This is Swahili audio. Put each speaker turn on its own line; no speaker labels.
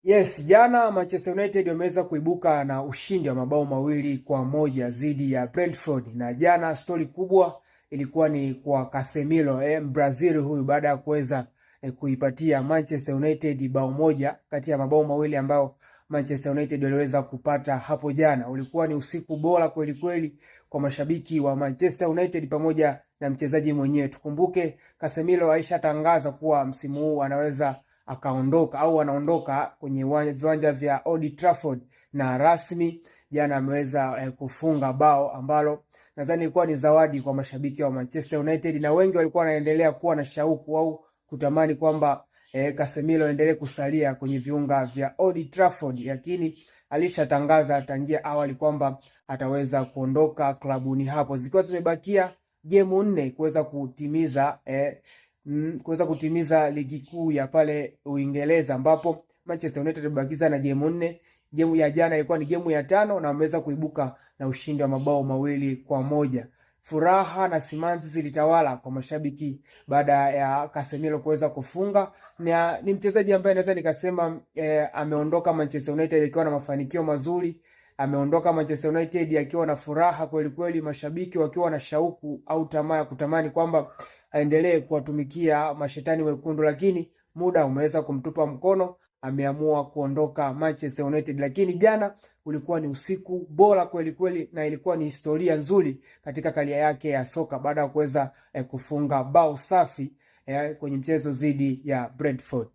Yes, jana Manchester United wameweza kuibuka na ushindi wa mabao 2-1 dhidi ya Brentford, na jana stori kubwa ilikuwa ni kwa Casemiro, Brazil huyu baada ya kuweza kuipatia Manchester United bao moja kati ya mabao mawili ambayo Manchester United waliweza kupata hapo jana. Ulikuwa ni usiku bora kweli kweli kwa mashabiki wa Manchester United pamoja na mchezaji mwenyewe. Tukumbuke Casemiro alishatangaza kuwa msimu huu anaweza akaondoka au anaondoka kwenye viwanja vya Old Trafford, na rasmi jana ameweza kufunga bao ambalo nadhani ilikuwa ni zawadi kwa mashabiki wa Manchester United, na wengi walikuwa wanaendelea kuwa na shauku au kutamani kwamba Casemiro aendelee kusalia kwenye viunga vya Old Trafford, lakini alishatangaza tangia awali kwamba ataweza kuondoka klabuni hapo, zikiwa zimebakia gemu 4 kuweza kutimiza kuweza kutimiza ligi kuu ya pale Uingereza, ambapo Manchester United imebakiza na gemu 4. Gemu ya jana ilikuwa ni gemu ya 5 na wameweza kuibuka na ushindi wa mabao 2-1. Furaha na simanzi zilitawala kwa mashabiki baada ya Casemiro kuweza kufunga, na ni mchezaji ambaye naweza nikasema ameondoka Manchester United akiwa na mafanikio mazuri. Ameondoka Manchester United akiwa na furaha kweli kweli, mashabiki wakiwa na shauku au tamaa ya kutamani kwamba aendelee kuwatumikia mashetani wekundu, lakini muda umeweza kumtupa mkono, ameamua kuondoka Manchester United. Lakini jana ulikuwa ni usiku bora kweli kweli, na ilikuwa ni historia nzuri katika karia yake ya soka baada ya kuweza kufunga bao safi kwenye mchezo dhidi ya Brentford.